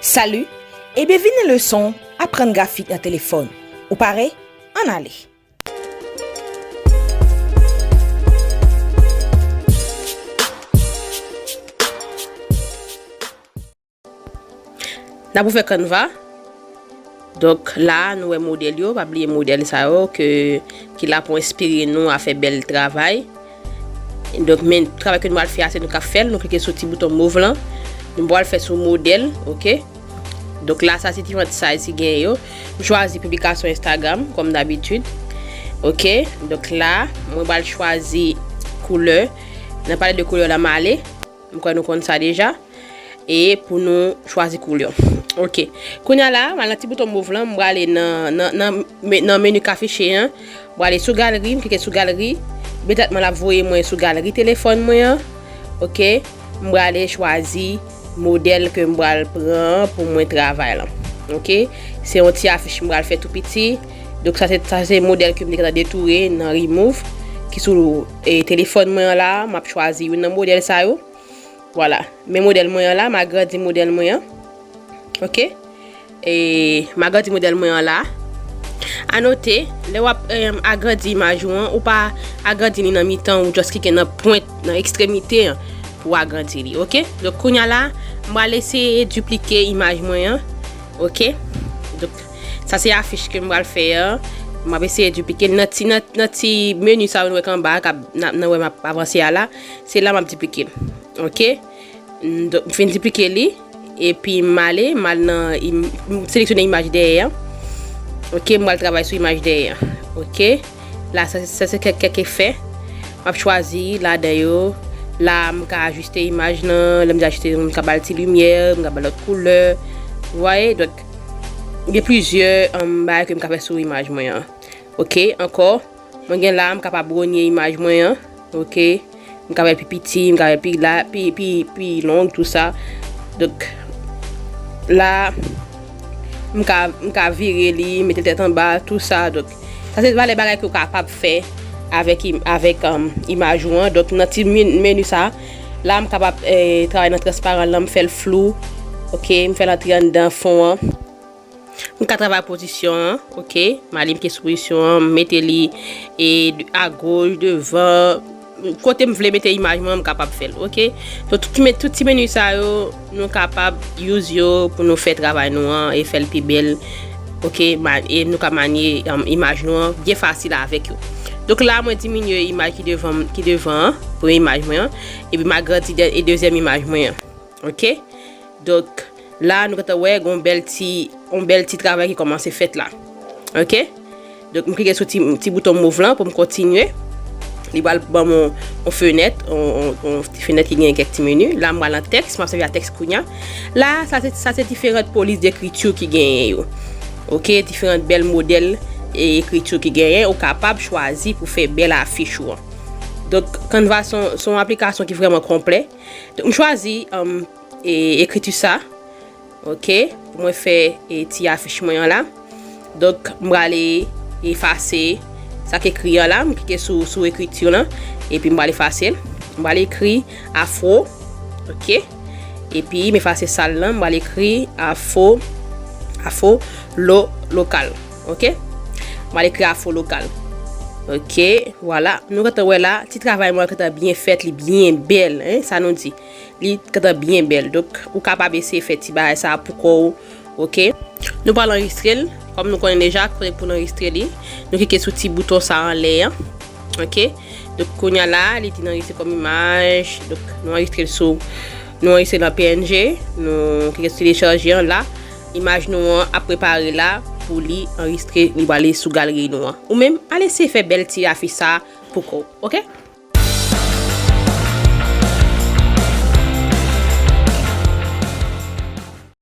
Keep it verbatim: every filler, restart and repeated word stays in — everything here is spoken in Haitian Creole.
Salut et bienvenue dans leson Aprann grafik nan telefòn. Ou pare? Ann ale! N ap ouvè Canva. Donk, la, nou wè modèl yo. Pa bliye modèl sa yo ke, ki la pou enspire nou a fè bèl travay. Donk, men travay ke nou pral fè a, se nou k ap fè l. Nou klike sou ti bouton move lan. Nou pral fè sou modèl, oke? Donk, la, sa se diferan size ki genyen yo. M chwazi piblikasyon Instagram, kòm dabitid. Oke? Donk, la, mwen pral chwazi koulè. Nan pale de koulè la, m ale. M kwè nou konn sa deja. E pou nou chwazi koulè. Oke. Kounye a la, m al nan ti bouton move lan, m prale nan, nan, nan, me- nan meni k afiche an. M prale sou galeri, m klike sou galeri. Imedyatman, l ap voye mwen sou galeri telefòn mwen an. Oke. M prale chwazi modèl ke m pral pran pou mwen travay lan. Oke. Se yon ti afich m pral fè tou piti. Donk, sa se, sa se modèl ke m te gentan detoure nan Remove, ki sou, e, telefòn mwen an la. M ap chwazi youn nan modèl sa yo. Vwala. Men modèl mwen an la, m agrandi modèl mwen an. Oke? E m agrandi modèl mwen an la. A note, lè w ap, em, agrandi imaj ou an, ou pa agrandi li nan mitan, ou just klike nan pwent, nan ekstremite an pou w agrandi li, oke? Donk, kounye a la, m pral eseye diplike imaj mwen an, oke? Donk, sa se afich ke m pral fè an. M ap eseye diplike l nan ti, nan, nan ti meni sa yo nou wè k anba a, k ap, n ap, nan wè m ap avanse a la. Se la m ap diplike l. Oke? M, donk, m fin diplike li. Epi m ale, m al nan, im- m seleksyone imaj dèyè an. Oke, m pral travay sou imaj dèyè an. Oke? La, sa, sa se kèk, kèk efè. M ap chwazi ladan yo. La, m ka ajiste imaj lan. Lè m di ajiste, m ka ba l ti limyè, m ka ba l lòt koulè. Ou vwaye? Donk, gen plizyè, em, bagay ke m ka fè sou imaj mwen an. Oke, ankò. Mwen gen la, m kapab wonye imaj mwen an. Oke. M ka fè l pi piti, m ka fè l pi la, pi, pi, pi long, tou sa. Donk, la, m ka, m ka vire li, mete l tèt anba, tou sa. Donk, sa se valè bagay ke w kapab fè avèk, im- avèk, em, imaj ou an. Donk, nan ti men- meni sa, la, m kapab, eh, travay nan transparan lan, m fè l flou. Oke, m fè l antre anndan fon an. M ka travay pozisyon an, oke. M ale m ke sou pozisyon an, m mete li, e, agoch, devan, kote m vle mete imaj mwen, m kapab fè l, oke. Donk, tout ti men- tout ti meni sa yo, nou kapab use yo pou nou fè travay nou an e fè l pi bèl, oke. Ma- e nou ka manye, em, imaj nou an byen fasil avèk yo. Donk, la, mwen diminye imaj ki devan, ki devan an, premye imaj mwen an, epi m agrandi dè- e dezyèm imaj mwen an. Oke? Donk, la, nou gentan wè, gen yon bèl ti, yon bèl ti travay ki kòmanse fèt la. Oke? Donk, m klike sou ti, ti bouton move lan pou m kontinye. Li pral ban m yon, yon fenèt, yon, yon, yon ti fenèt ki genyen kèk ti meni. La, m pral nan tèks, m ap sèvi a tèks kounye a. La, sa se, sa se diferan polis dekriti ki genyen yo. Oke? Diferan bèl modèl e ekriti ki genyen, ou kapab chwazi pou fè bèl afich ou an. Donk, Canva se yon, se yon aplikasyon ki vrèman konplè. Donk, m chwazi, em, e, ekriti sa, oke, pou mwen fè, e, ti afich mwen an la. Donk, m prale efase sa k ekri an la, m klike sou, sou ekriti lan, epi m prale efase l. M prale ekri afro, oke. Epi, m efase sa l lan, m prale ekri afro, afro lo, lokal, oke. M prale ekri afro lokal. Oke, vwala. Nou gentan wè la, ti travay mwen gentan byen fèt, li byen bèl, en, sa nou di. Li gentan byen bèl. Donk, ou kapab eseye fè ti bagay sa a pou kò w, oke? Nou pral anrejistre l. Kòm nou konnen deja, kote pou n anrejistre li, nou klike sou ti bouton sa anlè an. Oke? Donk, kounye a la, li di n anrejistre kòm imaj. Donk, nou anrejistre l sou, nou anrejistre l an P N G, nou klike sou telechaje an la. Imaj nou an ap prepare la pou li anrejistre, li pral sou galeri nou an. Ou menm, al eseye fè bèl ti afich sa a pou kò w, oke?